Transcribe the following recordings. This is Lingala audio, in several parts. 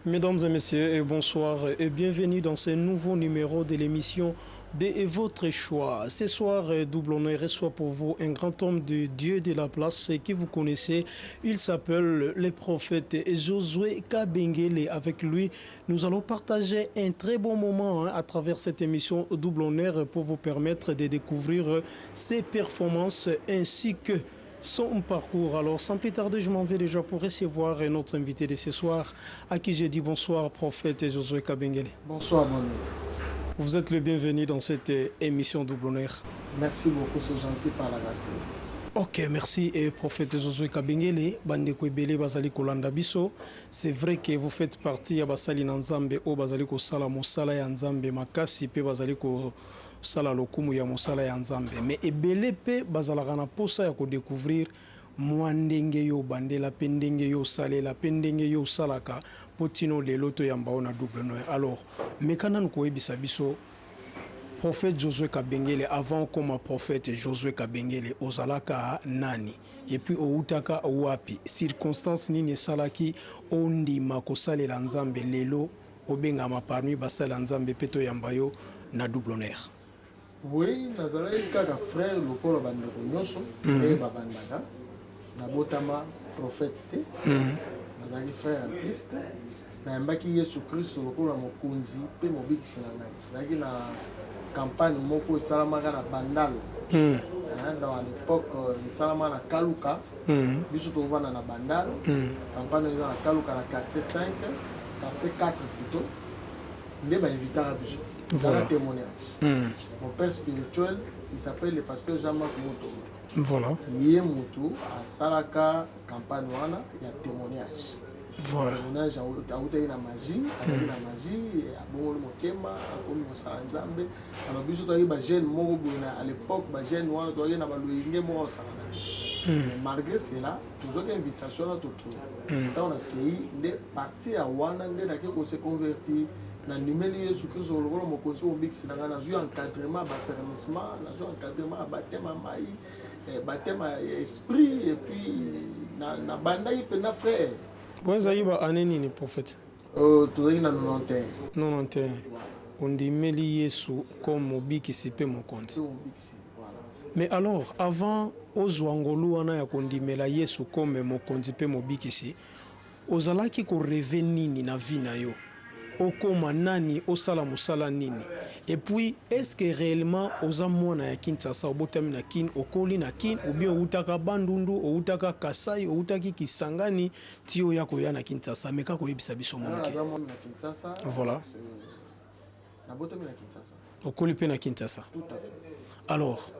Mesdames et messieurs, bonsoir et bienvenue dans ce nouveau numéro de l'émission de votre choix. Ce soir, Double Honneur reçoit pour vous un grand homme de Dieu de la place qui vous connaissez. Il s'appelle le prophète Josué Kabengele. Avec lui, nous allons partager un très bon moment hein, à travers cette émission Double Honneur pour vous permettre de découvrir ses performances ainsi que son parcours. Alors, sans plus tarder, je m'en vais déjà pour recevoir notre invité de ce soir, à qui j'ai dit bonsoir, prophète Josué Kabengele. Bonsoir, mon Vous êtes le bienvenu dans cette émission Double Honneur. Merci beaucoup, c'est gentil par la grâce. Ok, merci et prophète Josué Kabengele, bandeko ebele bazali kolanda biso. C'est vrai que vous faites partie ya basali na Nzambe o bazali kosala mosala ya Nzambe makasi pe bazali kosala lokumu ya mosala ya Nzambe. Mais ebele pe bazalaka na posa ya kodécouvrir mwa ndenge yo obandela pe ndenge yo osalela pe ndenge yo osalaka po tino lelo toyamba yo na Double Honneur. Alors, meka nanu koyebisa biso prophète Josué Kabengele, avant okoma prophète Josué Kabengele, ozalaka nani? Et puis outaka wapi? Circonstance nini esalaki ondima kosalela Nzambe lelo obengama parmi basali ya Nzambe pe toyamba yo na Double Honneur? Oui, nazalaki kaka frère lokola bandeko nyonso ndenge babandaka. Nabotama prophète te. Nazalaki frère en Christ. Nayambaki Yesu Kristo lokola mokonzi mpe mobikisi na ngai. Ezalaki na campagne moko esalamaka na Bandalo. Donc à l'époque esalamaka na Kaluka. Biso tovanda na Bandalo. Campagne eza na Kaluka na quartier 5, quartier 4 plutôt. Nde bainvitaka biso. Voilà. Témoignage. Mon père spirituel, il s'appelle le pasteur Jean-Marc Moutomo. Voilà. Ye mutu asalaka campagne wana ya témoignage. Voilà. Témoignage autaki na magie, azalaki na magie, abongoli motema, akomi kosala Nzambe. Alors biso toyaki ba jeune moko boye na à l'époque ba jeune wana toyaki na baloyenge moko osalana te. Mais malgré cela, tozwaki invitation wana tokei. Ntango nakei nde parti ya wana nde nake kose convertir, nandimeli Yesu Kristo lokola mokonzi mobikisi na ngai. Nazwi encadrement ya baaffermissement, nazwi encadrement ya baptême ya mai, baptême ya esprit, et puis nabandaki mpenza frère. Bon, ezalaki ba année nini, prophète? Tozalaki na 91. 91. Ondimeli Yesu comme mobikisi mpe mokonzi. Mpe mobikisi, voilà. Mais alors, avant ozwa ngolu wana ya kondimela Yesu comme mokonzi mpe mobikisi, ozalaki korêver nini na vie na yo? Okoma nani, osala mosala nini? Et puis, est-ce que réellement oza mwana ya Kinshasa, obotami na Kin, okoli na Kin, ou bien outaka Bandundu, outaka Kasai, outaki Kisangani, ti oya koya na Kinshasa? Meka koyebisa biso mwa moke. Naza mwana na Kinshasa. Voilà. Nabotami na Kinshasa. Okoli mpe na Kinshasa. Tout à fait. Alors,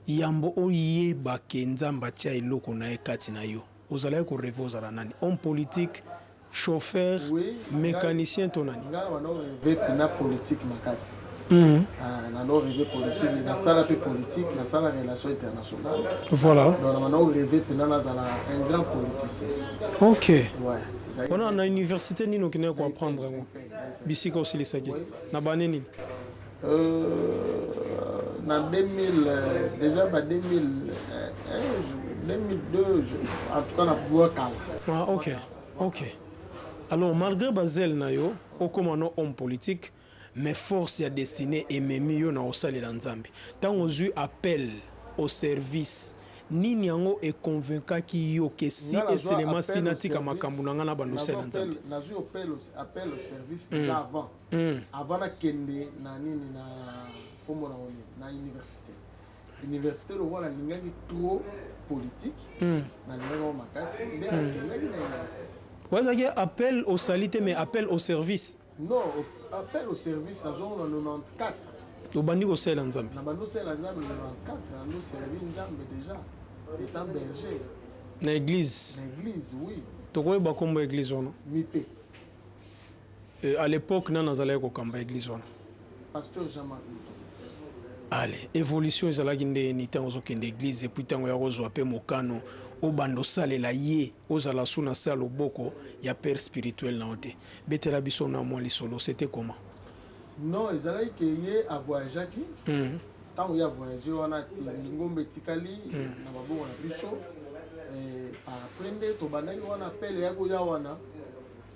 yambo oyeba ke Nzambe atia eloko na ye kati na yo, ozalaki korêver ozala nani? Homme politique, chauffeur, Oui, mécanicien to nani? Ngai na banda rêve mpena politique makasi. Ah, nando rêve politique, nasala mpe politique, nasala relation internationale. Voilà. Donc na banda rêve mpena nazala un grand politicien. Ok. Ouais. Ezalaki wana na université nini okendaki koapprendre yango? Bisika osilisaki na bane nini? Na 2000, déjà ba 2001, 2002, en tout cas na pouvoir kala. Ah, ok. Alors, malgré bazele na yo okóma no homme politique, mais force ya destinée ememi yo na osalela Nzambe. Ntango ozwi appel au service, nini yango econvaincaki yo ke si Nga nazwa eselema si appel au natika service. makambo na ngai na bando Nazwa osala Nzambe? Nazwi appel au service déjà avant nakende na nini, na kombo na nini, na université. Université lokola nalingaki trop politique, nalingaki yango makasi, nde nakendaki na université. Oyo ezalaki appel au salut te, mais appel au service? Non, appel au service nazwango na 94. Obandi kosalela Nzambe? Na bando osala Nzambe na 94, nando servi Nzambe déjà étant berger. Na église? Na église, oui. Tokoyeba nkombo ya église wana? Mipe. À l'époque, nani azalaki kokamba église wana? Pasteur Jean-Marc Mouton. Ale, évolution ezalaki ndenge nini ntango ozokende église, et puis ntango ya kozwa mpe mokano obanda osalela ye, ozala su na se ya loboko ya père spirituel na yo te? Betela biso na mwa lisolo, c'était comment? Non, ezalaki ke ye avoyageaki. Ntango ye avoyage wana ti lingomba etikali na maboko na biso. Par après nde tobandaki wana appel ya koya wana.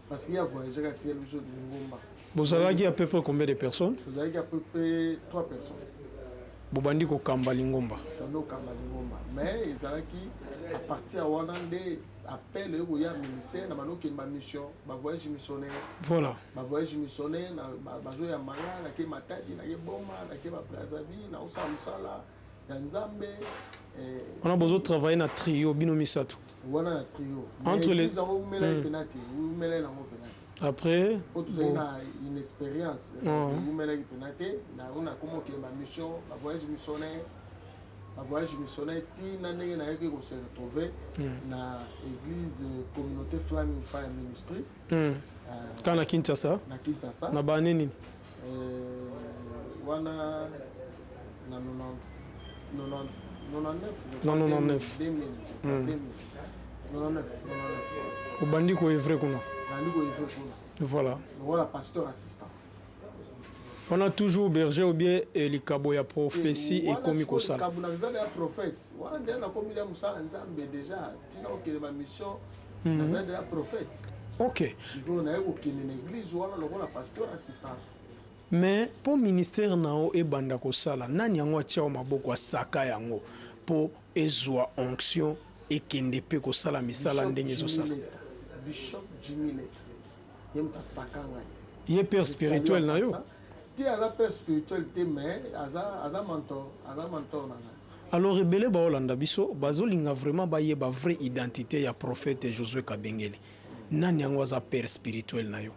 Parce que ye avoyageaki, atikeli biso lingomba. Bozalaki à peu près combien de personnes? Tozalaki à peu près trois personnes. Bobandi kokamba lingomba. Tobandi kokamba lingomba, mais ezalaki à partir ya wana nde appel oyo koya ministère na bandi okende bamission, bavoyage missionnaire. Bavoyage missionnaire, bazoyamba nga, nake Matadi, nake Boma, nake baBrazzaville, naosala mosala ya Nzambe. Wana bozotravaille na trio bino misato? Wana na trio. Entre les yango umelaki mpena te, umelaki nango mpena te. Après? Po tozali na inexpérience, umelaki mpena te. Nango nakoma okende bamission, bavoyage missionnaire, bavoyage missionnaire, ntina ndenge nayaki kose retrouver na église Communauté Flaming Fire Ministry. Kaka na Kinshasa? Na Kinshasa. Na bane nini? Wana na 99. Na 99. 2000, 2000, 99, 99. Obandi koœuvrer kuna? Nandi koœuvrer kuna. Lokola pasteur assistant. Wana toujours berger ou bien likabo ya prophétie ekomi kosala? Likambo na eza ya prophète wana, nde nakomi ya mosala Nzambe déjà, ntina okende bamission, naza déjà prophète. Sikoyo naye kokende na église wana lokola pasteur assistant. Mais mpo ministère na yo ebanda kosala, nani yango atia yo maboko, asaka yango mpo ezwa onction, ekende mpe kosala misala ndenge ezosala? Bishop Jimmy Leta, ye moto asaka ngai. Ye père spirituel na yo? Te, aza père spirituel te, mais aza mentor, aza mentor na ngai. Alors ebele baolanda biso bazolinga vraiment bayeba vraie identité ya prophète Josué Kabengele. Nani yango aza père spirituel na yo?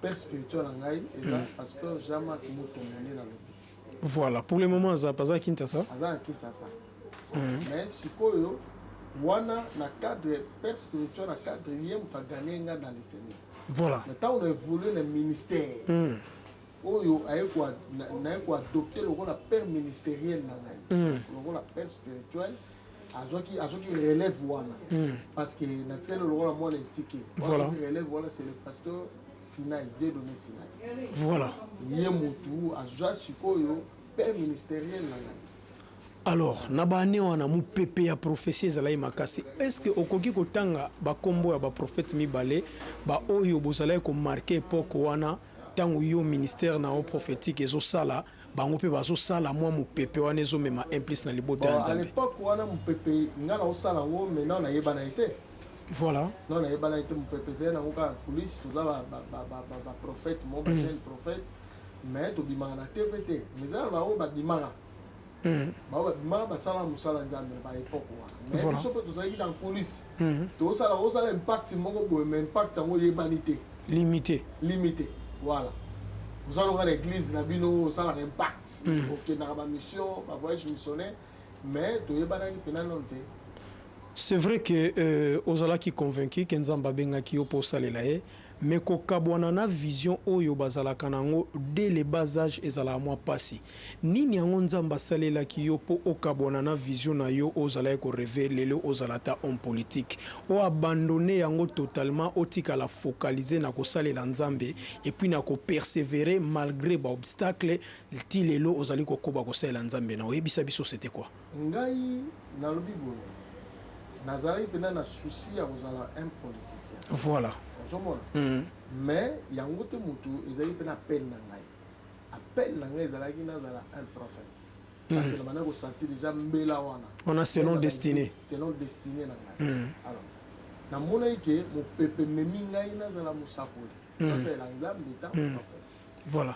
Père spirituel na ngai eza pasteur Jean-Marc Mutombo nde nalobi. Voilà, pour le moment aza Kinshasa? Aza na Kinshasa, mais sikoyo wana na cadre père spirituel, na cadre ye moto aganye nga dans le Seigneur. Mais ntango na évolue na ministère oyo, naye koadopte lokola père ministériel na ngai, lokola père spirituel, azwaki relève wana, parce que natikali lokola mwana etike. Azwaki relève wana, c'est le pasteur Sinai, Dieudonné Sinai. Ye motu azwa sikoyo père ministériel na ngai. Alors na baane wana, mopepe ya prophétie ezalaki makasi. Est ce que okoki kotanga bakombo ya baprophète mibale baoyo bozalaki komarquer époque wana, ntango yo ministère na yo prophétique ezosala, bango mpe bazosala mwa mopepe wana ezomema implice na libota ya Bon, à Nzambe? l'époque wana, mopepe nga naosala yango maintenant, nayebana ye te. Non, nayebana ye te. Mopepe ezali nango kaka coulisse. Toza baprophète mo, bajeune prophète, mais tobimaka na TV te. Mais eza na baoyo babimaka, baoyo babimaka, basala mosala Nzambe na baépoque wana. Mais biso mpe tozalaki na coulisse, tozosala, osala impact moko boye, mais impact yango oyebani te. Limité. Limité, voilà. Ozalonga na église na bino, osalaka impact, okendaka bamission, bavoyage missionnaire, mais toyebanaki mpena nano te. C'est vrai que ozalaki convaincu ke Nzambe abengaki yo mpo osalela ye, mais kokabwana na vision oyo bazalaka nango dès le bas âge ezalaka mwa mpasi. Nini yango Nzambe asalelaki yo mpo okabwana na vision na yo oyo ozalaki korêver, lelo ozala ata homme politique, oabandonne yango totalement, otikala focalisé na kosalela Nzambe et puis na kopersévérer malgré baobstacle, ti lelo ozali kokoba kosalela Nzambe? Na oyebisa biso, c'était quoi? Ngai nalobi boye, nazalaki mpenza na souci ya kozala un politicien. Ozomona? Mais yango te motu ezalaki mpe na appel na ngai. Appel na ngai ezalaki nazala un prophète, parce que na banda kosentir déjà mbela wana. Wana selon destinée. Selon destinée na ngai. Alors namonaki ke mopepe ememi ngai nazala mosakoli, nasalela Nzambe tant prophète. Alors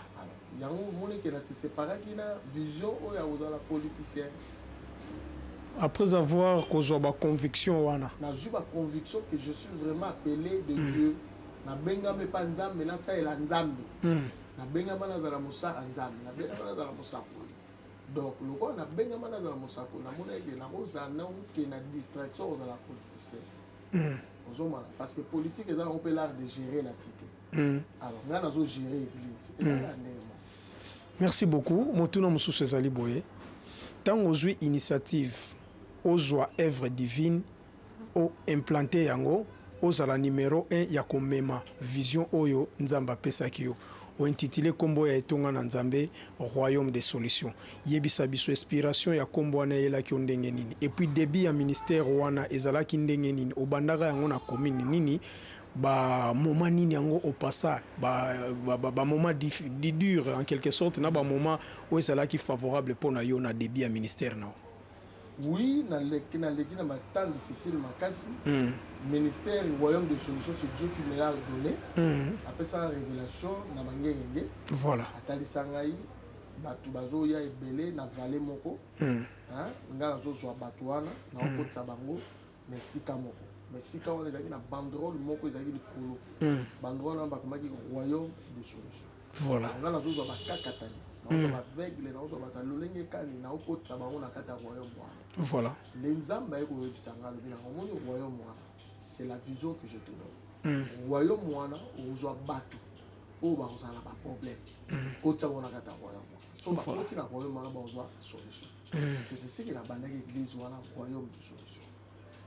yango omoni ke na se séparaki na vision oyo ya kozala politicien. Après avoir kozwa baconviction wana? Nazwi baconviction que je suis vraiment appelé de Dieu, nabengami epa Nzambe, nasalela Nzambe, nabengama nazala mosala Nzambe, nabengama nazala mosakoli. Donc lokola nabengama nazala mosakoli, namona eke nakozala naoke na distraction kozala politicien te. Ozomona? Parce que politique eza nango mpe l'art de gérer la cité. Alors ngai nazogérer église, ezala ndenge moko. Merci beaucoup. Motuna mosusu ezali boye: ntango ozwi initiative, ozwa œuvre divine, oimplante yango, ozala numéro 1 ya komema vision oyo Nzambe apesaki yo, ointitule nkombo ya etonga na Nzambe Royaume des Solutions, yebisa biso inspiration ya nkombo wana eyelaki yo ndenge nini, et puis début ya ministère wana ezalaki ndenge nini, obandaka yango na commune nini? Ba moment nini yango opasa ba, ba, ba, ba moment dif, di dur en quelque sorte na ba moment oyo ezalaki favorable mpo na yo na début ya ministère na yo? Oui, naleki naleki na ba temps difficile makasi. Ministère Royaume de Solution, c'est Dieu qui me l'a donné. Apesaka révélation na bangengenge. Atalisa ngai bato bazoya ebele na vallée moko. Hein? Ngai nazozwa bato wana, naokotisa bango na esika moko. Mais esika wana ezalaki na banderole moko ezalaki likolo. Banderole wana bakomaki Royaume de Solution. Ngai nazozwa bakakatani, nazozwa baaveugle, nazozwa bato ya lolenge kani, naokotisa bango na kati ya royaume wana. Nde Nzambe aye koyebisa ngai, alobi nanga, omoni royaume wana, c'est la vision que je te donne. Royaume wana okozwa bato oyo bakozala na baproblème, kotisa bango na kati ya royaume wana. So bakoti na royaume wana, bakozwa solution. C'est ainsi que nabandaki église wana, Royaume de Solution.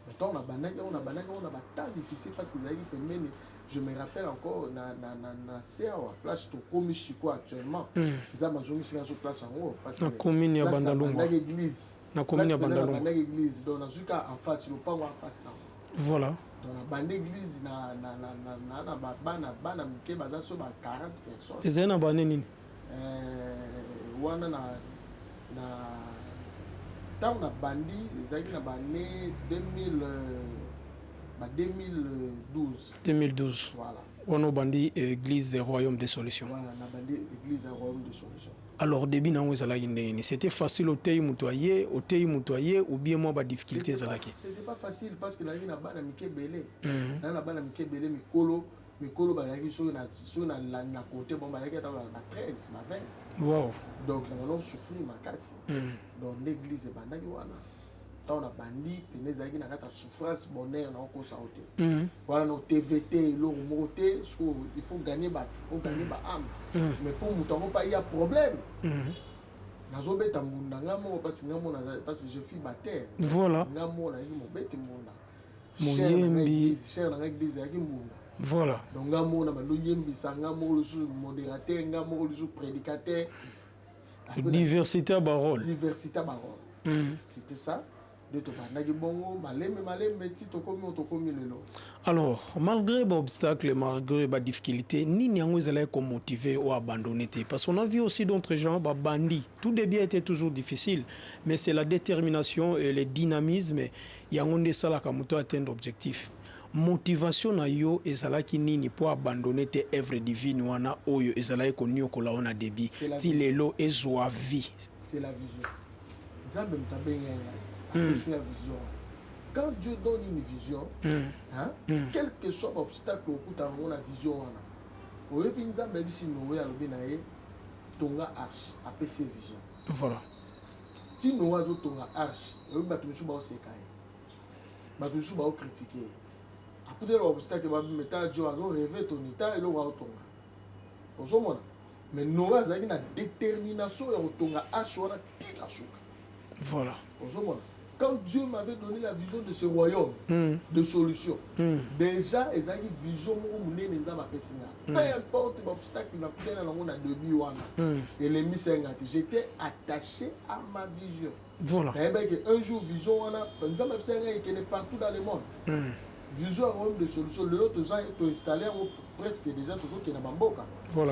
Mais ntango nabandaki yango, nabandaki yango na batemps difficile parce que ezalaki pembeni. Je me rappelle encore na se awa, place tokomi sikoyo actuellement. Nzambe azongisika so place yango parce Na que commune ya place Bandalungwa. nabandaki église. Na commune ya Place pene Bandalungwa. Nabandaki église, donc nazwi kaka en face, lopango en face nango. Donc nabandi église na bana mike baza so ba 40 personnes. Ezali na bane nini? Wana na ntango nabandi, ezalaki na bane 2000, ba 2012. 2012. Voilà. Wana obandi église Royaume des Solutions. Voilà, nabandi église ya Royaume des Solutions. Alors début nango ezalaki ndenge nini? C'était facile, oteyi moto aye, oteyi moto aye, ou bien mwa badifficulté ezalaki? C'était pas facile parce que nazalaki na bana mike ebele. Nazalaki na bana mike ebele, mikolo bazalaki soki na compte bon, bazalaki ata ba 13, ba 20. Donc na bana souffrir makasi. Donc nde église ebandaki wana. Ntango nabandi pene, ezalaki na kati ya souffrance, bonheur na okosa yo te. Wana na TV te, eloko moko te. Sikoyo il faut gagner bato, ogagner ba âme. Mais mpo moto yango mpa ya problème, nazobeta mbunda nga moko parce nga moko parce que je suis batteur. Nga moko nayaki mobeti mbunda. Moyembi. Chaire na nga église ezalaki mbunda. Donc nga moko na bando yembisa, nga moko lisusu modérateur, nga moko lisusu prédicateur. Diversité ya barole. Diversité ya barole. C'était ça nde tobandaki bongo, malembe malembe ti tokomi oyo tokomi lelo. Alors malgré baobstacle, malgré badifficulté, nini yango ezalaki komotive o abandonné te? Parce qu'on a vu aussi d'autres gens babandi, tout début a été toujours difficile, mais c'est la détermination et le dynamisme yango nde esalaka moto atteindre objectif. Motivation na yo ezalaki nini mpo abandonne te œuvre divine wana oyo ezalaki koniokola yo na début C'est la ti vie. Lelo ezwa vie? C'est la vision. Nzambe moto abengi ngai, apesi nga vision wana. Quand Dieu donne une vision, hein, quel que soit baobstacle okuta yango na vision wana, oyebi Nzambe ayebisi Noé, alobi na ye tonga arche, apesi ye vision. Ti Noé azotonga arche, oyebi bato mosusu baoseka ye, bato mosusu baokritike ye, akuteli baobstacle, babimeta jo azorêve toni ta eloko aotonga, ozomona. Mais Noé azalaki na détermination ya kotonga arche wana ntina suka. Ozomona, quand Dieu m'avait donné la vision de ce royaume de solution, déjà ezalaki vision moko monene Nzambe apesi nga. Peu importe baobstacle nakutana nango na début wana, elembisa nga te. J'étais attaché à ma vision. Nayebaki un jour vision wana Nzambe apesi ngai ekende partout dans le monde. Vision ya royaume de solution, lelo toza toinstalle yango presque déjà, tozokende na bamboka.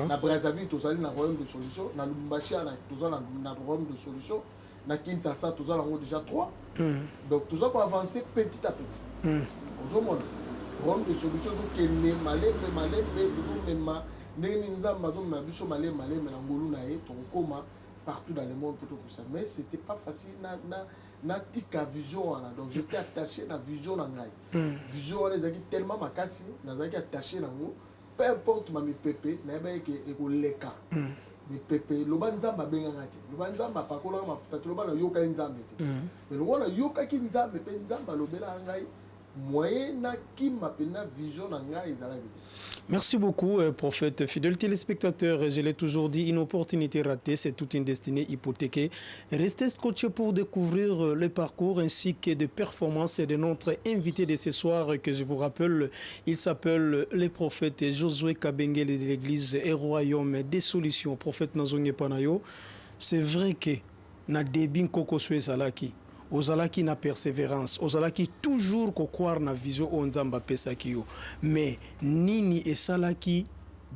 Na Brazzaville tozali na Royaume de Solution, na Lubumbashi wana toza na Royaume de Solution, na Kinshasa toza nango déjà 3. Donc toza koavance petit à petit. Ozomona, Royaume de Solution tokende malembe malembe, tozomema ndenge nini Nzambe azomema biso malembe malembe na ngolu na ye, tokokoma partout dans le monde po tokosa. Mais c'était pas facile na natika vision wana. Donc j'étais attaché na vision na ngai. Vision wana ezalaki tellement makasi, nazalaki attaché nango, peu importe bamipepe, nayebaki ke ekoleka. Mipepe, loba Nzambe abenganga te, loba Nzambe apakolaka mafuta te, loba nayokaki Nzambe te. Mais lokola nayokaki Nzambe mpe Nzambe alobelaka ngai, moyen nakima mpenza vision na ngai ezalaki te. Merci beaucoup, prophète. Fidèle téléspectateur, je l'ai toujours dit, une opportunité ratée, c'est toute une destinée hypothéquée. Restez scotchés pour découvrir le parcours ainsi que des performances de notre invité de ce soir, que je vous rappelle, il s'appelle le prophète Josué Kabengele de l'église et Royaume des Solutions. Prophète nazongi epai na yo, c'est vrai que na début nkokoso ezalaki. Ozalaki na perseverance, ozalaki toujours ko croire na vision oyo Nzambe apesaki yo. Mais nini esalaki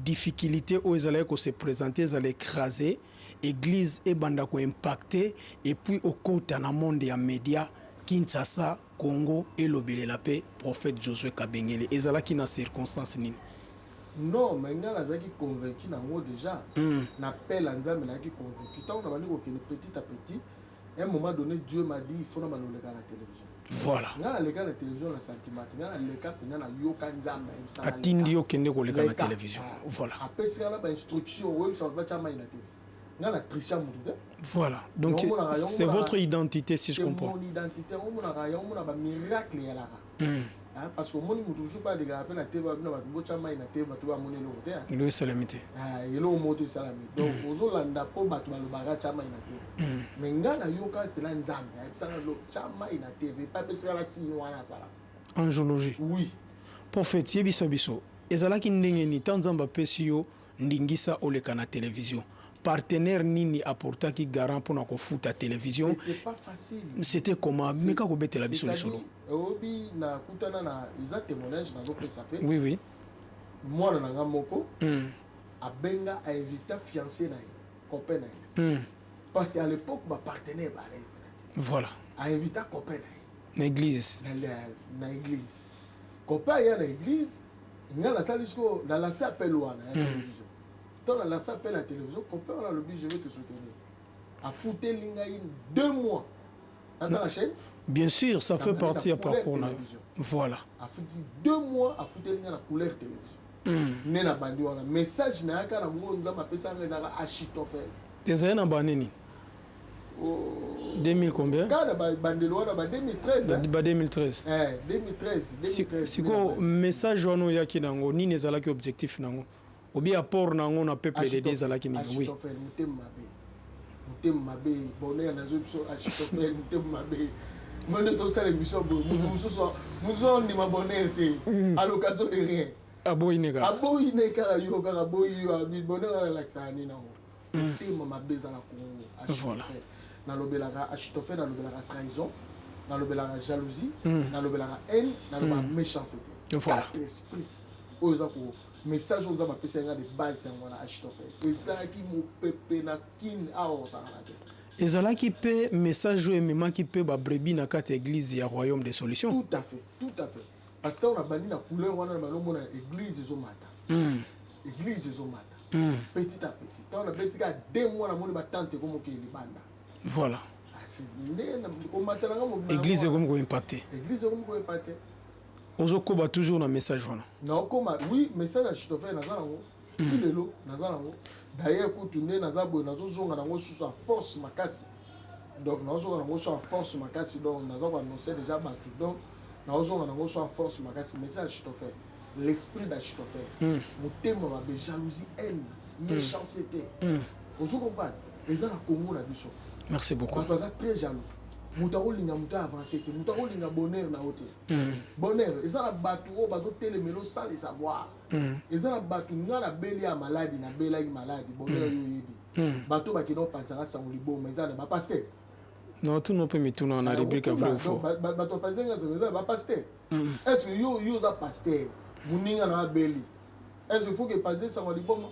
difficulite oyo ezalaki ko se presenter ezala ecraser, eglise ebanda ko impacter et puis okota na monde ya media Kinshasa, Congo elobelela pe prophète Josue Kabengele ezalaki na circonstance nini? Non mais nga nazalaki convaincu na ngo dejà na appel ya Nzambe nazalaki convaincu tango na bandi kokende petit à petit un moment donné Dieu m'a dit il faut na banda koleka na télévision. Voilà. Nga naleka na télévision na sentiment te nga naleka mpenza nayoka Nzambe ayebisa nga Atindi leka. yo kende koleka na Leka. télévision. Ah. Voilà. Apesi nga na ba instruction oyebisa bato batya mai na TV. Nga na tricha motu te. Voilà. Donc Yango monaka, yango c'est monaka. votre identité si je C'est comprends. mon identité yango monaka yango mona ba miracle eyalaka. Hein, parce que omoni moto mosusu mpe alekaka mpe na te bino bato botya mai na te bato bamoni eloko te hein. Eloko esalemi te. Ah, eloko moko te esalami donc ozolanda mpo bato balobaka tya mai na tv mais nga nayoka mpena Nzambe ayebisanga lo tya mai na tv epe apesaka na signe wana asalaka. Angiologie. Oui. Prophète, yebisa biso ezalaki ndenge nini ntango Nzambe apesi yo ndingisa oleka na télévision, partenaire nini aportaki garant mpona kofuta télévision? C'était pas facile. C'était comment? Meka kobetela biso lisolo. Oyebi, nakutana na eza témoignage nazopesa mpe. Oui. Mwana na nga moko abenga ainvita fiancé na ye, copain na ye, parce que à l'époque bapartenaire balai mpena te. Ainvita copain na ye Na église. Na église. Copain aya na église, nga nasali sikoyo nalance appel wana ya télévision. To nalance appel ya télévision, copain wana alobi: "Je vais te soutenir." Afuteli ngai 2 mois naza na chaîne. Bien sûr, ça fait Na partie ya couleur parcours na yo. télévision. Afuti 2 mois, afuteli ngai na couleur télévision. Nde na bandi wana message nayaka nango, Nzambe apesaka ngai, ezalaka Achitofel. Ezali na banini? 2000 combien? Kaka na bandelo wana ba 2013, hein? Ba 2013. Eh, 2013. 2013. Sikoyo message wana oyaki nango nini? Ezalaki objectif nango obi apport nango na peuple de Dieu ezalaki nini? Oui. Achitofel, motema mabe, motema mabe. Bonheur nazwi biso Achitofel, motema mabe. Mo nde tosala émission boye, moto mosusu mosusu ondima bonheur te à l'occasion de rien. Aboyi ne kaka. Aboyi ne kaka yo, kaka aboyi yo abi bonheur wana alakisaka nini nango? Motema mabe eza na Congo. Achitofel, nalobelaka Achitofel, nalobelaka trahison, nalobelaka jalousie, nalobelaka haine, nalobelaka méchanceté. Quatre esprit oyo eza ko message oyo Nzambe apesi nga de base yango wana. Achitofel ezalaki mopepe na Kine awa osangana te. Ezalaki mpe message oyo ememaki mpe babrebis na kati ya église ya Royaume des Solutions. Tout à fait, tout à fait, parce que on a bandi na couleur wana na balomona église ezomata, église ezomata petit à petit. Ntango nabeti kaka 2 mois, namoni batante ekomoke libanda. Ah, nde komata nanga mobimba. Église ekomi koimpacte. Église ekomi koimpacte. Ozokoba toujours na message wana? Naokoma, oui. Message ya Chitofel naza nango ti lelo, naza nango. D'ailleurs kutu nde naza boye, nazozonga nango susu en force makasi. Donc nazozonga nango so en force makasi, donc naza koannonce déjà bato. Donc nazozonga nango so en force makasi, message ya Chitofel, l'esprit d'Achitofel, motema mabe, jalousie, haine, méchanceté. Ozo comprendre, eza na Congo na biso. Merci beaucoup. Bato baza très jaloux. Moto akolinga moto avance te, moto akolinga bonheur na yo te. Bonheur eza na bato oyo bazotelemela sans le savoir. Eza na bato. Nga nabeli ya maladi, nabelaki maladi, bonheur yo oyebi, bato bakende kopanzanga sango liboma eza na bapasteur. Na tuna mpe mituna na rubrique ya vrai ou faux. Bato bapanzanga sango eza na bapasteur. Est ce que yo oza pasteur, moninga na abeli, est ce que faut que epanze sango liboma?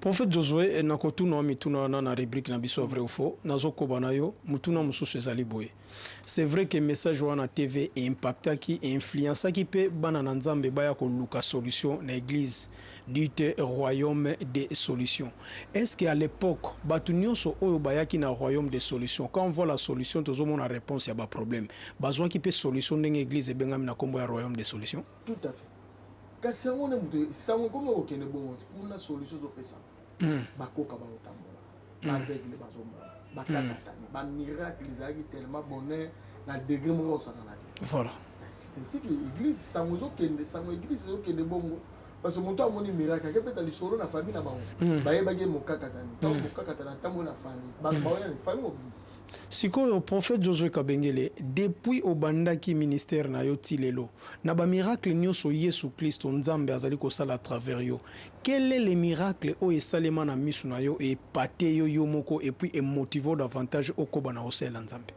Prophète Josué, nakotuna wa mituna wana na rubrique na biso ya vrai ou faux. Nazokoba na yo motuna mosusu ezali boye: c'est vrai que message wana TV eimpactaki, einfluençaki mpe bana na Nzambe baya koluka solution na église dite Royaume des Solutions. Est ce que à l'époque bato nyonso oyo bayaki na Royaume des Solutions, quand on voit la solution, tozomona réponse ya baproblème, bazwaki mpe solution ndenge église ebengami na nkombo ya Royaume des Solutions? Tout à fait. Kasi yango nde moto sango komi okende bongo te. Kuna solution ezopesa, bakoka bakotambola, baaveugle bazomona, bakakatani, bamiracle ezalaki tellement bonheur na degré moko osangana te. C'est ainsi que église sango ezokende, sango église ezokende bongo, parce que moto amoni miracle akepeta lisolo na famille na bango. Bayebaki ye mokakatani. Ntango mokakatani atamboyi na famille, bato baoya na famille mobimba. Sikoyo, prophète Josué Kabengele, depuis obandaki ministère na yo ti lelo, na bamiracle nyonso Yesu Kristo Nzambe azali kosala à travers yo, quel est le miracle oyo esalema na miso na yo, epate yo yo moko et puis emotive davantage okoba na kosalela Nzambe?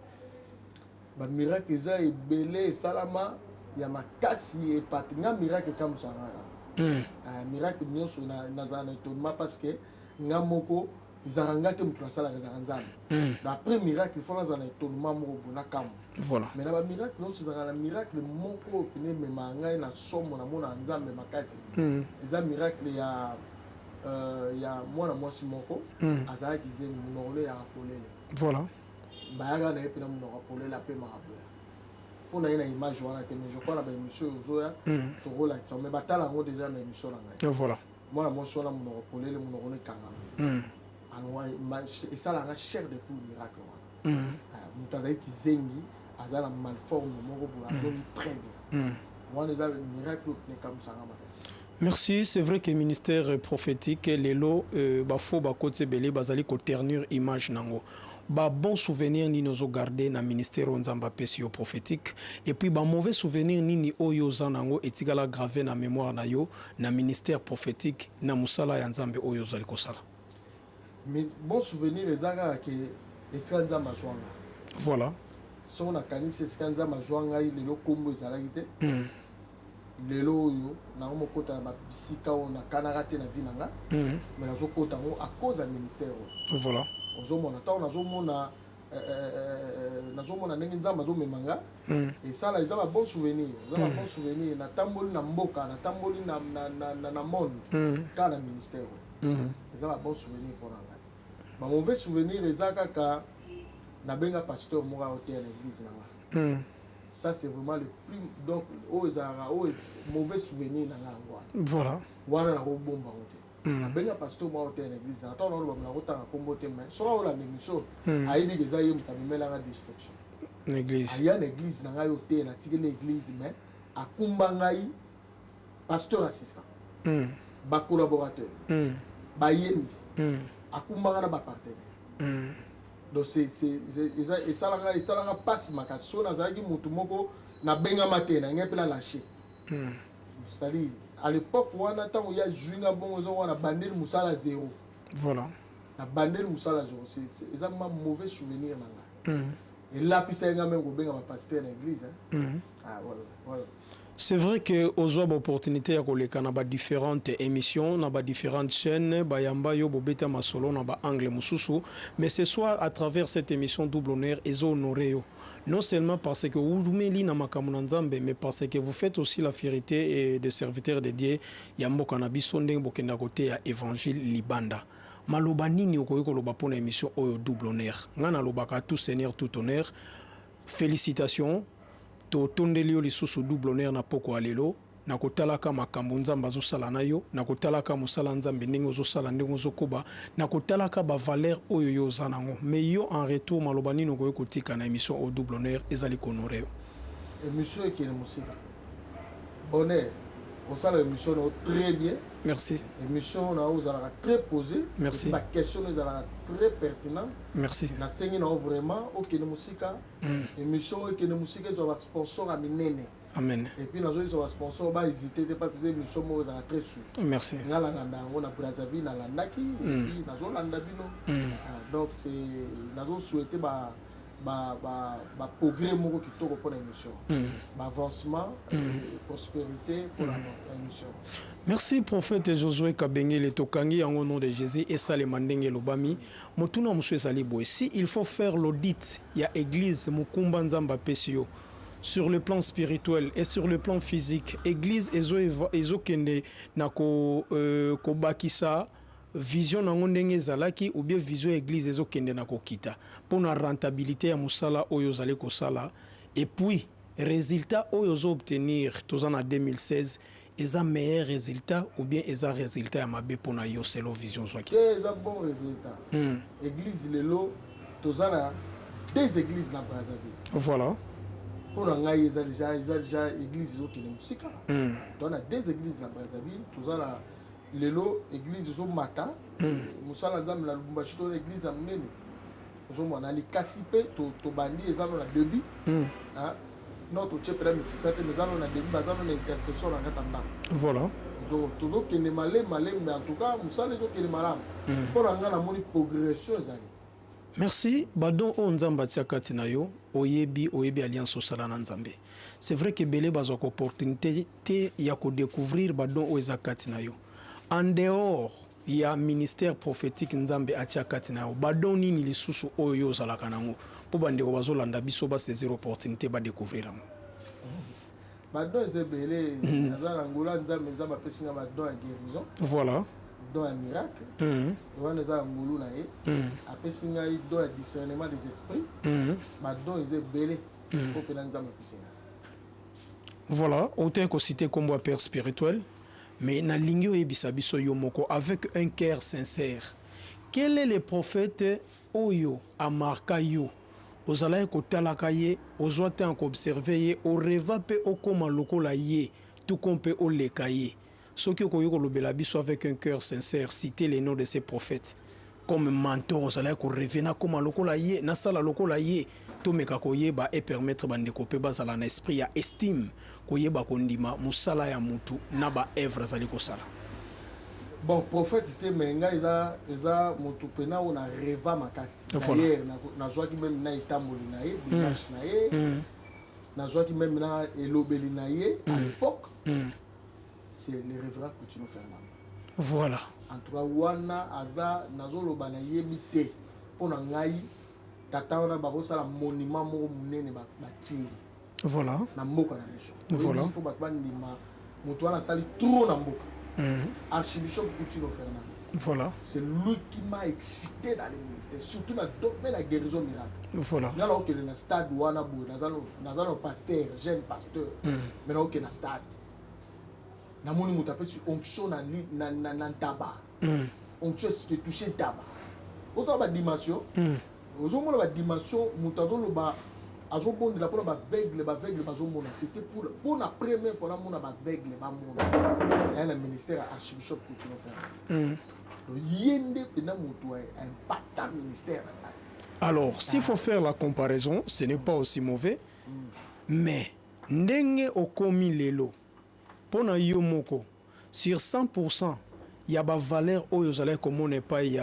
Bamiracle eza ebele esalama ya makasi epate nga. Miracle ekamwisaka kaka. Ah, miracle nyonso nazala na étonnement parce que nga moko ezalaka nga te moto nasalaka, ezalaka Nzambe. Après miracle, il faut nazala na étonnement moko boye, nakamwa. Mais na bamiracle nyonso, ezalaka na miracle moko oyo pene ememaka ngai na somo, namonaka Nzambe makasi. Eza miracle ya mwana mwasi moko azalaki zengi, monoko no eyaka polele. Bayaka na ye mpena monoko ya polele, apemaka boya mpo na ye na image wana te, mais je crois na baémission oyo ozoya tokolakisa, mais batala yango déjà na émission na ngai. Mwana mwasi wana, monoko polele, monoko no ekangama. Alors esalaka chair de poule, miracle wana. Ah, moto azali kizengi, aza na malforme moko boye, azongi très bien. Wana eza miracle oyo ekamusanga makasi. Merci. C'est vrai que ministère prophétique lelo bafo bakoti ebele bazali koternir image nango. Ba bon souvenir nini ozogarde na ministère oyo Nzambe apesi yo prophétique, et puis ba mauvais souvenir nini oyo oza nango etikala gravé na mémoire na yo na ministère prophétique, na mosala ya Nzambe oyo ozali kosala? Mais bon souvenir eza kaka ke esika Nzambe azwa nga. Soki nakanisi esika Nzambe azwa ngai, lelo nkombo ezalaki te. Lelo oyo nango mokota na babisika oyo nakanaka te na vie na nga, mais nazokota yango à cause ya ministère oyo. Ozomona, ntango nazomona nazomona ndenge Nzambe azomema nga, esala eza ba bon souvenir, eza ba bon souvenir. Natamboli na mboka, natamboli na monde kaka na ministère oyo. Eza ba bon souvenir mpo na ngai. Ba mauvais souvenir eza kaka nabenga pasteur moko aoteya na église na nga. Ça, c'est vraiment le plus, donc oyo ezalaka oyo mauvais souvenir na nga yango wana. Wana nakobomba yango te. Nabenga pasteur moko aoteya na église na ntango naoloba, nakotanga nkombo te, mais soki aolanda émission, ayebi ke eza ye moto amemelanga destruction. Na église. Aya na église na ngai oyo te, natikeli église, mais akumba ngai pasteur assistant, bacollaborateur, bayembi, akumbanga na bapartenaire. Donc eza esalanga mpasi makasi. So nazalaki motu moko nabengama te na ngai mpe na lâché. C'est-à-dire à l'époque wana, ntango ya zwi nga bongo, eza wana bandeli mosala zéro. Na bandeli mosala zéro. Eza ma mauvais souvenir na ngai. Elapisa ye nga même kobenga bapasteur na église, hein. Ah, ouais. C'est vrai que ozwa baopportunité ya koleka na badifférentes émissions, na badifférentes chaînes, bayamba yo, bobeta masolo na baangle mosusu, mais ce soir, à travers cette émission Double Honneur, ezohonoré yo non seulement parce que oumeli na makambo na Nzambe, mais parce que vous faites aussi la fierté de serviteur de Dieu ya mboka na biso, ndenge bokenda koteya évangile libanda. Maloba nini okoki koloba mpona émission oyo Double Honneur? Ngai nalobaka tout seigneur, tout honneur. Félicitations, totondeli yo lisusu double honneur na poko ya lelo, na kotalaka makambo Nzambe azosala na yo, na kotalaka mosala Nzambe ndenge ozosala, ndenge ozokoba, na kotalaka bavaleur oyo yo oza nango. Mais yo, en retour, maloba nini okoki kotika na émission oyo Double Honneur ezali kohonorer yo? Émission ekende mosika, bonheur osala émission na yo très bien. Merci. Émission na yo ozalaka très posé. Merci. Baquestion na ezalaka très pertinent. Merci. Nasengi na yo vraiment okende mosika. Émission oyo ekende mosika, ezwa basponsor ya minene. Amen. Et puis nazoyebisa basponsor bahésite te, parce eza émission moko ezalaka très sûr. Merci. Nga nalanda yango na Brazzaville, nalandaki, et puis nazolanda bino. Ah, donc c'est nazosouhaite ba ba progrès moko kitoko mpona émission, baavancement, prospérité mpona émission. Merci, prophète Josué Kabengele. Tokangi yango nom de Jésus, esalema ndenge elobami. Motuna mosusu ezali boye: si il faut faire l'audit ya église, mokumba Nzambe apesi yo, sur le plan spirituel et sur le plan physique, église ezokende na kobakisa vision nango ndenge ezalaki, ou bien vision ya église ezokende na kokita, mpona rentabilité ya mosala oyo ozali kosala, et puis résultat oyo ozoobtenir, toza na 2016, eza meilleur résultat ou bien eza résultat ya mabe mpona yo, selon vision ozwaki? Te, eza bon résultat. Église lelo, toza na deux églises na Brazzaville. Mpo na ngai eza déjà église ezokende mosika. Toza na deux églises na Brazzaville. Toza na lelo église ezomata, mosala Nzambe na Lubumbashi, toza na église ya monene. Ozomona Likasi mpe tobandi, eza no na début. Non, totie mpena misisa te, mais eza no na début, baza no na intercession na kati ya ndako. Donc tozokende malemi malembe. En tout cas mosala ezokende malamu. Mpo na ngai namoni progression ezali. Merci. Badon oyo Nzambe atia kati na yo, oyebi, oyebi alliance osala na Nzambe. C'est vrai que ebele bazwaka opportunité te ya ko decouvrir ba dons oyo eza kati na yo. En dehors ya ministère prophetique Nzambe atia kati na yo, ba dons nini lisusu oyo yo ozalaka na yango po ba ndeko bazolanda biso ba saisir opportunité ba decouvrir yango? Ba dons eza ebele. Naza na ngolu ya Nzambe, Nzambe apesi nga ba dons ya guérison. Voilà. Don ya miracle. Wana eza na ngolu na ye. Apesi ngai don ya discernement des esprits. Ba dons eza ebele. Oyo pena Nzambe apesi nga. Voilà, autant ko citer kombo ya père spirituel, mais nalingi oyebisa biso yo moko avec un cœur sincère. Quel est le prophète oyo a marqua yo? Ozalaki kotalaka ye, ozua temps ya ko observer ye, o reva pe okoma lokola ye, tout comme pe oleka ye. Soki okoki kolobela biso avec un cœur sincère, citer le nom de ce prophète comme mentor ozalaki ko rever nakoma lokola ye, nasala lokola ye, tomeka koyeba e permettre ba ndeko pe bazala na esprit ya estime, koyeba kondima mosala ya mutu na ba oeuvres azali kosala. Bon prophète te mais ngai eza eza mutu pena oyo na reva makasi. D'ailleurs nazuaki meme na etamboli na ye, démarche na ye, nazuaki meme na elobeli na ye à l'époque. C'est le révérend Coutinho Fernando. Voilà. En tout cas wana aza nazoloba na yebi te mpo na ngai tata wana bakosala monument moko monene batie. Voilà. Na mboka na biso. Voilà. Il faut bato bandima moto wana asali trop na mboka. Archibishop Coutinho Fernando. Voilà. C'est lui qui m'a excité dans le ministère, surtout dans le domaine de la guérison miracle. Voilà. Nga na okende na stade wana boye, naza na pasteur, jeune pasteur. Mais na okende na stade. Namoni moto apesi onction na na na, na ntaba. Onction etouche ntaba. Oto ba dimension. Ozomona ba dimension moto azoloba azobondela mpona baveugle, baveugle bazomona. C'était pour la première fois namona baveugle bamona. Ya na ministère ya Archbishop Coutinho Fernando. Donc ye nde mpena moto a impacta ministère na ngai. Alors, s'il faut faire la comparaison, ce n'est pas aussi mauvais, mais ndenge okomi lelo pona yo moko sur 100% ya ba valeur oyo ozalaki komona epai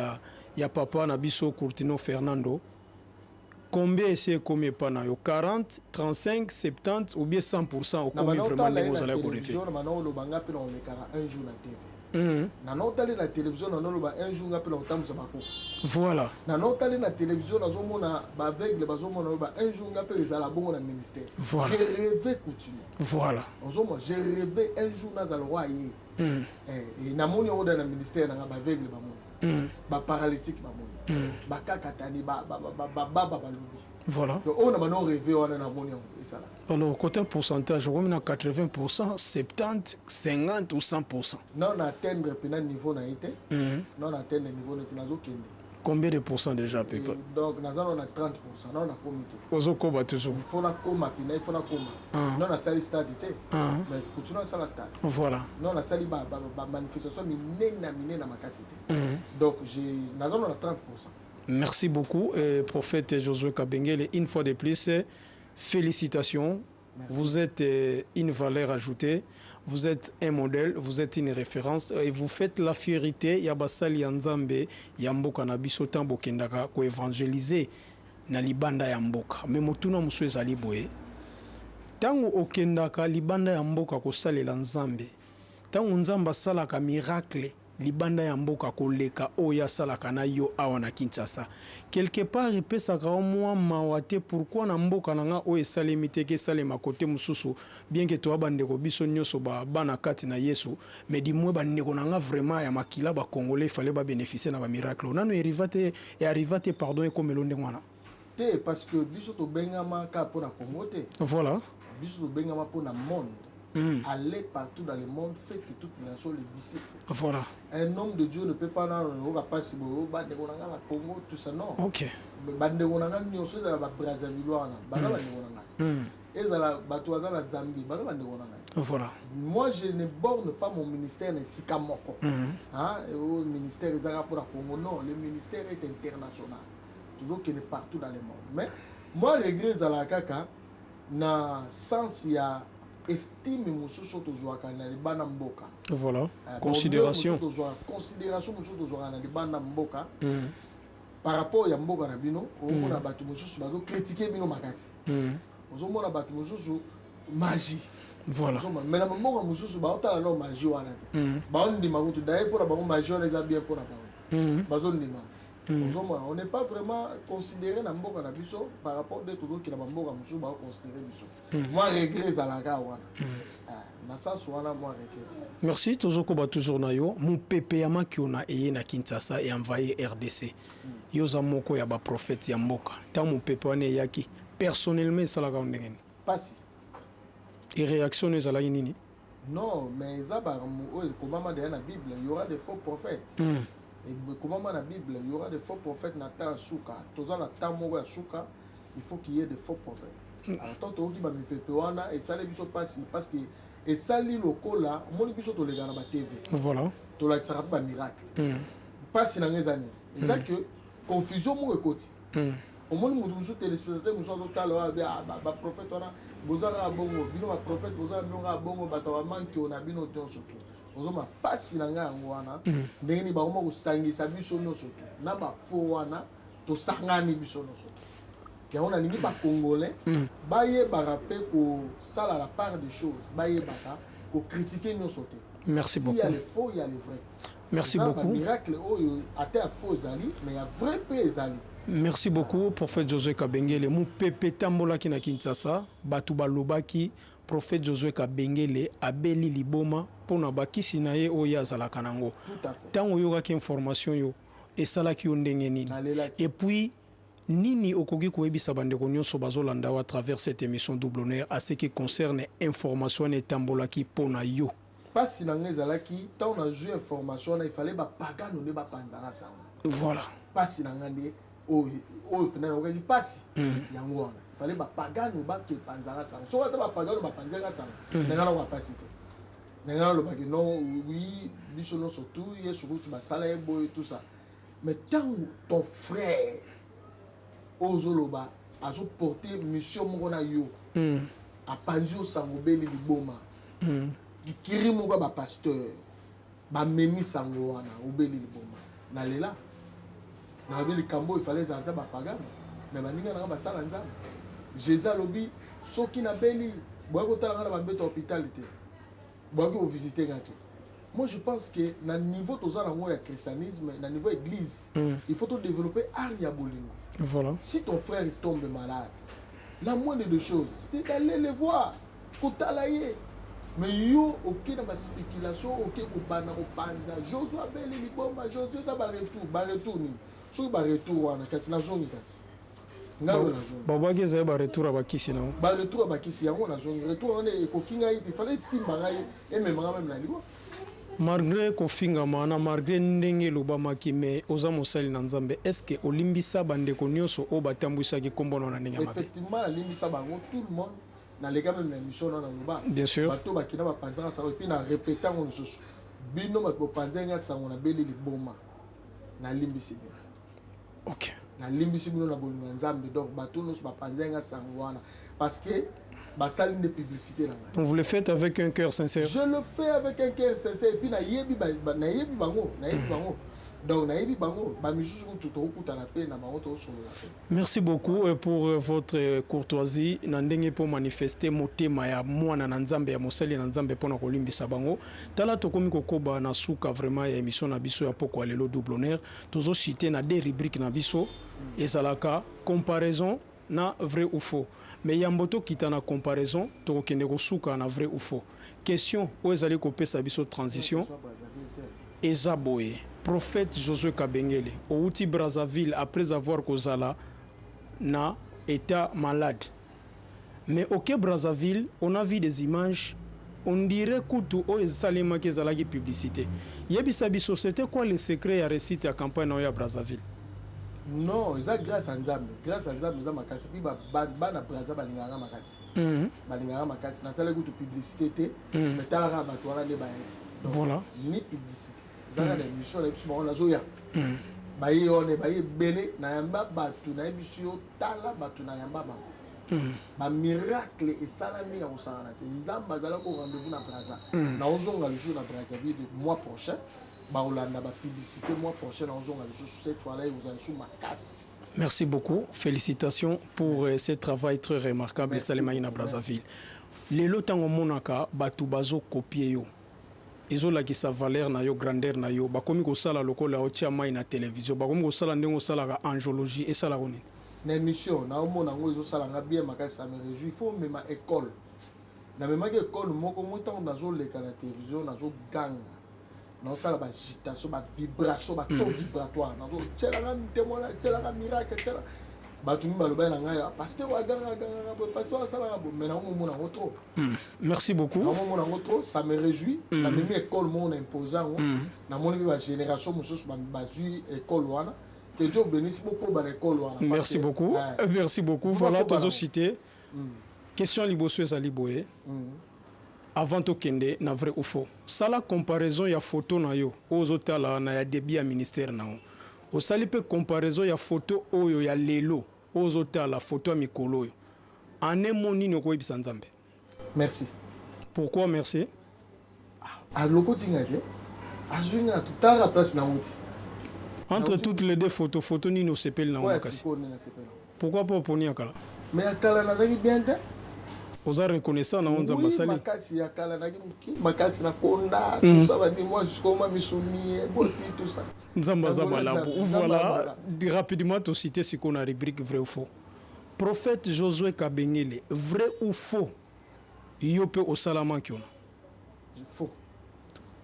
ya papa na biso Coutinho Fernando, combien esi ekomi epai na yo? 40, 35, 70 ou bien 100% okomi vraiment ndenge ozalaki korêver? Na bana oloba nga mpe na olekaka un jour na TV. Na naotali na télévision, na noloba un jour nga mpe na kotambusa bakoko. Voilà. Na naotali na télévision, nazomona baaveugle bazomona, oloba un jour nga mpe ezala bongo na ministère. Voilà. J'ai rêvé Coutinho. Voilà. Ozomona, j'ai rêvé un jour nazala roi ye. Eh, namoni yango na ministère nanga, baaveugle bamona, baparalytique bamona, bakakatani bababa balobi. Voilà. Donc oyo na bano rêve wana, namoni yango esala. Alors côté pourcentage, okomi na 80%, 70, 50 ou 100%? Non, na atteindre mpena niveau na ye te. Non, na atteindre niveau na ye te, nazokende. Combien de pourcents déjà à peu près? Donc naza nano na 30%, nano nakomi te. Ozokoba toujours. Il faut nakoma mpena, il faut nakoma. Non, nasali stade te, mais continue asala stade. Voilà. Non, nasali bamanifestation minene na minene na makasi te. Donc naza nano na 30%. Merci beaucoup, prophète Josué Kabengele. Une fois de plus, félicitations. Merci. Vous êtes une valeur ajoutée, vous êtes un modèle, vous êtes une référence et vous faites la fierté ya basali ya Nzambe ya mboka na biso tango bokendaka ko évangéliser na libanda ya mboka. Mais motuna mosusu ezali boye. Tango okendaka libanda ya mboka kosalela Nzambe, tango Nzambe asalaka miracle libanda ya mboka koleka oyo asalaka na yo awa na Kinshasa, quelque part epesaka yo mwa mawa te? Pourquoi na mboka na nga oyo esalemi te, ke esalema kote mosusu? Bien ke toya bandeko biso nyonso bana kati na Yesu, mais du moins bandeko na nga vraiment ya makila bacongolais fallait babénéficier na bamiracle oyo. Nano eriva te, earriva te, pardon, ekomelo ndenge wana? Te, parce que biso tobengama kaka mpo na Congo te. Voilà. Biso tobengama mpo na monde. Allez partout dans le monde, faites que toutes les nations les disciples. Voilà. Un homme de Dieu ne peut pas nano oyoka mpasi boye, bandeko na nga na Congo, tout ça, non. Ok. Bandeko na nga nyonso, ezala babrazzaville wana, baza bandeko na ngai, ezala bato baza na Zambie, baza bandeko na ngai. Voilà. Moi, je ne borne pas mon ministère na esika moko. Hein, oyo ministère ezaka mpona Congo, non, le ministère est international, tozokende partout dans le monde. Mais moi, regret ezalaka kaka na sens ya estime mosusu oyo tozwaka na libanda mboka. Voilà. Considération. Tozwaka considération mosusu tozwaka na libanda mboka. Par rapport ya mboka na bino, omona bato mosusu bazocritiquer bino makasi. Ozomona bato mosusu magie. Voilà. Mais na bamboka mosusu baotala no magie wana te, baondima kutu daye mpona bango magie wana eza bien mpona bango, bazondima. Ozomona, on n'est pas vraiment considéré na mboka na biso par rapport nde tozokenda bamboka mosusu, baoconsidéré biso. Mwa regret ezalaka wana. Ah, na sens wana mwa regret. Merci. Tozokoba toujours na yo. Mopepe ya makiona eye na Kinshasa envahir RDC. Yo oza moko ya baprophète ya mboka. Ntango mopepe wana eyaki, personnellement esalaka yo ndenge nini? Pasi. E réaction no ezalaki nini? Non, mais eza makambo oyo ekomama deya na Bible: il y aura des faux prophètes. Ekomama na Bible, il y aura des faux prophètes na temps ya suka. Toza na temps moko ya suka, il faut qu'il y ait des faux prophètes. Alors tant toyoki bamipepe wana, esali biso mpasi parce que esali lokola omoni biso toleka na baTV, tolakisaka mpe bamiracle. Mpasi na ngo eza nini? Eza que confusion moko ekoti. Omoni moto mosusu, téléspectateur mosusu azotala oyo abi: "Ah, baprophète wana boza kaka bongo, bino baprophète boza na bino kaka bongo, bato bamankio na bino nyonso." Tu ozoma mpasi na ngai yango wana, ndenge nini bakoma kosangisa biso nyonso tu na bafaux wana, tosangani biso nyonso tu. Yango nalingi bacongolais bayebaka mpe kosala la part des choses, bayebaka kocritiquer nyonso te. Merci S'il y beaucoup. a les faux, il y a les vrais. Merci Eza na beaucoup. bamiracle oyo ata ya faux ezali, mais ya vrai mpe ezali. Merci beaucoup, prophète Josué Kabengele. Mopepe etambolaki na Kinshasa, bato balobaki prophète Josué Kabengele abeli liboma mpona bakisi na ye oyo azalaka nango. Tout à fait. Ntango oyokaki information yo, esalaki yo ndenge nini? Nalelaki. Et puis nini okoki koyebisa bandeko nyonso bazolanda yo à travers cette émission Double Honneur à ce qui concerne information wana etambolaki mpo na yo? Mpasi na ngai ezalaki ntango nazwi information wana, ifale bapagano nde bapanzaka sango. Mpasi na ngai nde oyo oyo mpena nakokaki mpasi yango wana, ifale bapagano bakepanzaka sango. Soki ata bapagano bapanzaka sango na ngai, nakoka mpasi te. Na ngai nalobaki non, oui, biso nyonso tu Yesu kutu basala ye boye, tout ça. Mais ntango ton frère oyo ozoloba azoporte mission moko na yo, apanzi yo sango obeli liboma, kikiri moko ya bapasteur bamemi sango wana obeli liboma, nalela. Nalobi likambo oyo ifale ezala te bapagano, mais baninga nanga basala Nzambe. Jésus alobi: soki nabeli, boyaki kotala nga na bambeto ya hôpital te, boyaki kovisite nga te. Moi je pense que na niveau toza nango ya christianisme, na niveau église, il faut todévelopper art ya bolingo. Si ton frère il tombe malade, la moindre des choses, c'était d'aller le voir, kotala ye. Mais yo oke na baspéculation, oke kobanda kopanza Josué abeli liboma, Josué eza baretour. Baretour nini? Soki baretour wana, kasi nazongi, kasi ngai oyo nazongi. Babwaki ezali baretour ya bakisi nango. Baretour ya bakisi yango, nazongi. Retour wana ekoki ngai te, fallait esimba ngai, ememanga même na liwa. Malgré kofingama wana, malgré ndenge elobamaki, mais oza mosali na Nzambe. Est ce que olimbisa bandeko nyonso oyo batambwisaki nkombo na ndenge ya mabe? Effectivement, nalimbisa bango, tout le monde. Naleka même na émission wana, naloba. Bien sûr. Bato bakenda bapanzaka sango, et puis na répéta yango lisusu: bino bato bopanzaki nga sango nabeli liboma, nalimbisi bino. Nalimbisi bino na bolingo ya Nzambe. Donc bato nyonso bapanzaki nga sango wana, parce que basali nde publicité na ngai. Donc vous le faites avec un cœur sincère? Je le fais avec un cœur sincère. Et puis nayebi nayebi bango, nayebi bango, donc nayebi bango. Bamisusu kutu tokokutana mpe na bango, tokosolola mpe. Merci beaucoup pour votre courtoisie na ndenge mpo manifester motema ya mwana na Nzambe, ya mosali na Nzambe, mpona kolimbisa bango. Tala, tokomi kokoba na suka vraiment ya émission na biso ya poko ya lelo, Double Honneur. Tozochuter na deux rubriques na biso, ezalaka comparaison na vrai ou faux. Mais yambo tokita na comparaison, tokokende kosuka na vrai ou faux. Question oyo ezali kopesa biso transition eza boye: prophète Josué Kabengele, outi Brazzaville après avoir kozala na état malade, mais oke Brazzaville, on a vu des images, on dirait kutu oyo esalemaki ezalaki publicité. Yebisa biso, c'était quoi le secret ya réussite ya campagne na oyo ya Brazzaville? Non, eza grâce ya Nzambe. Grâce ya Nzambe eza makasi. Puis bana Braza balingaka makasi, balingaka makasi. Nasalaki kutu publicité te, mais talaka bato wana nde bayebi. Donc, ni publicité, ezaka na émission na biso bango nazoya, baye wana, baye ebele. Nayamba bato, nayebi biso yo, tala bato nayamba bango, bamiracle esalami ya kosangana te. Nzambe azalaki au rendez-vous na Braza. Naozonga le jour na Brazzaville mois prochain. Bakolanda bapublicité mois prochain, naozonga lisusu. Cette fois là ekozala lisusu makasi. Merci beaucoup. Félicitations pour ce travail très remarquable. Esalemaki na Brazzaville. Lelo ntango omonaka bato bazocopier yo, ezolakisa valeur na yo, grandeur na yo. Bakomi kosala lokola otia mai na télévision, bakomi kosala ndenge osalaka angéologie, esalaka nini? Na émission naomona yango, ezosalanga bien makasi, ça me réjouit. Il faut omema école. Namemaki école moko moi. Ntango nazoleka na télévision, nazoganga, naosala baagitation, bavibration, bataux vibratoire, nazotielanga témoignage, tielanga miracle, tiela bato mi balobaki na ngai: "Pasteur aganga, agangaka boye, pasteur asalaka boye." Mais naomomona yango trop. Merci beaucoup. Naomomona yango trop, ça me réjouit. Namemi école moko na impose yango, namoni mpe bagénération mosusu bazwi école wana. Que Dieu bénisse, bokoba na école wana. Merci beaucoup. Merci beaucoup. Voilà, tozocité question liboso ezali boye. Avant tokende na vrai ou faux, sala comparaison ya photo na yo oyo ozotala na ya début ya ministère na yo. Osali mpe comparaison ya photo oyo ya lelo oyo ozotala, photo ya mikolo oyo. En mo nini okoyebisa Nzambe? Merci. Pourquoi merci? Alokoti nga te, azwi nga totala place nauti. Entre toutes les deux photos, photo nini osepeli nango makasi? Pourquoi pas oponi ya kala? Mais ya kala nazalaki bien te. Oza reconnaissant nango Nzambe asali? Makasi. Ya kala nazalaki moke makasi, nakonda, tout ça, bandi moi jusqu'au ma misuni boti, tout ça. Nzambe aza malamu. Voilà, rapidement tocité sikoyo na rubrique vrai ou faux. Prophète Josué Kabengele, vrai ou faux, yo mpe osalamaki ona? Faux.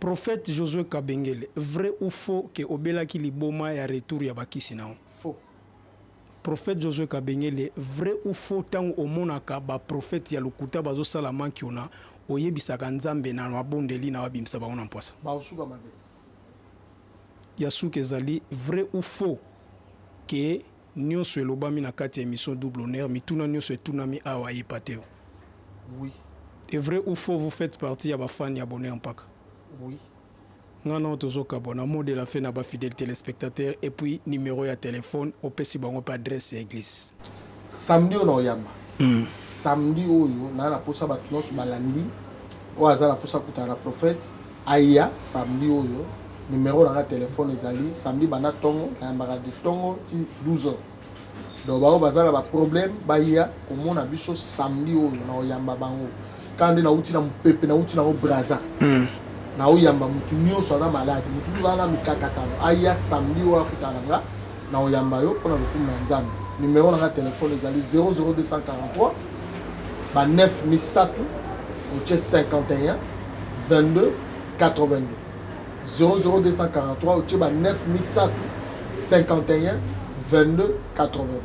Prophète Josué Kabengele, vrai ou faux ke obelaki liboma ya retour ya bakisi na yo? Faux. Prophète Josué Kabengele, vrai ou faux, ntango omonaka baprophète ya lokuta bazosala manki ona, oyebisaka Nzambe na mabondeli na babimisa bango na mpwasa? Baosuka mabe. Ya suka ezali vrai ou faux ke nyonso elobami na kati ya émission Double Honneur, mituna nyonso etunami awa, ayepa te? Oui. Et vrai ou faux, vous faites partie ya bafani ya Bonheur Mpaka? Oui. Nga na tozokabwana. Mot de la fin na bafidèle téléspectateur, et puis numéro ya téléphone, opesi bango mpe adresse ya église. Samedi oyo na oyamba, samedi oyo naa na posa bato nyonso balandi oyo aza na posa kutana na prophète, aya samedi oyo. Numéro na nga telefone ezali, samedi banda ntongo, nayambaka de ntongo ti 12 heures. Donc bango baza na baproblème, baya komona biso samedi oyo na oyamba bango. Kaka nde nauti na mopepe, nauti nango Braza, naoyamba motu nyonso aza malade, motu nyonso aza na mikakatano, aya samedi oyo akutana na nga na oyamba yo mpona lokumu na Nzambe. Numéro na nga telefone ezali 00243 ba 9 misato, otie 51 22 82. 00243, otie ba 9 misato, 51 22 82.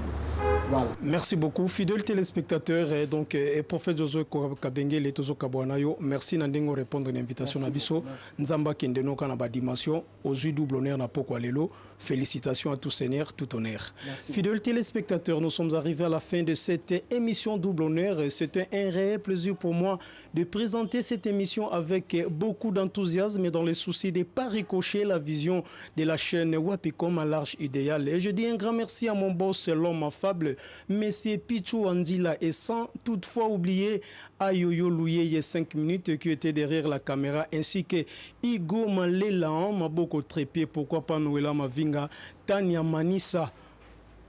Voilà. Merci beaucoup, fidèle téléspectateur. Et donc, et prophète Josué Kabengele, tozokabwana yo. Merci na ndenge répondre à l'invitation na biso. Nzamba kende noka na ba dimension. Ozui double honneur na pokwa lelo. Félicitations à tout Seigneur, tout honneur. Merci. Fidèles téléspectateurs, nous sommes arrivés à la fin de cette émission Double Honneur. C'était un réel plaisir pour moi de présenter cette émission avec beaucoup d'enthousiasme et dans le souci de ne pas ricocher la vision de la chaîne Wapicom à large idéal. Et je dis un grand merci à mon boss, l'homme affable, Monsieur Pichou Andila, et sans toutefois oublier Ayoyo Louyeye 5 minutes qui était derrière la caméra, ainsi que Igo Malela, Maboko Trépied, pourquoi pas Noëlla Mavinga, Tania Manissa,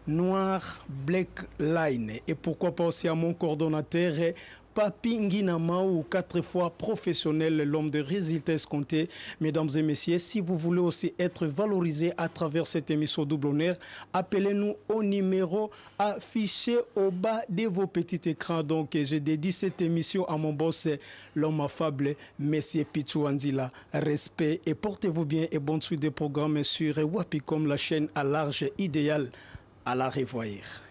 Noir Black Line, et pourquoi pas aussi à mon coordonnateur Papi Nginamaou, quatre fois professionnel, l'homme de résultats escomptés. Mesdames et messieurs, si vous voulez aussi être valorisé à travers cette émission Double Honneur, appelez-nous au numéro affiché au bas de vos petits écrans. Donc, je dédie cette émission à mon boss, l'homme affable, Monsieur Pichou Anzila. Respect et portez-vous bien et bonne suite des programmes sur Wapicom, la chaîne à large idéal. À la revoyure.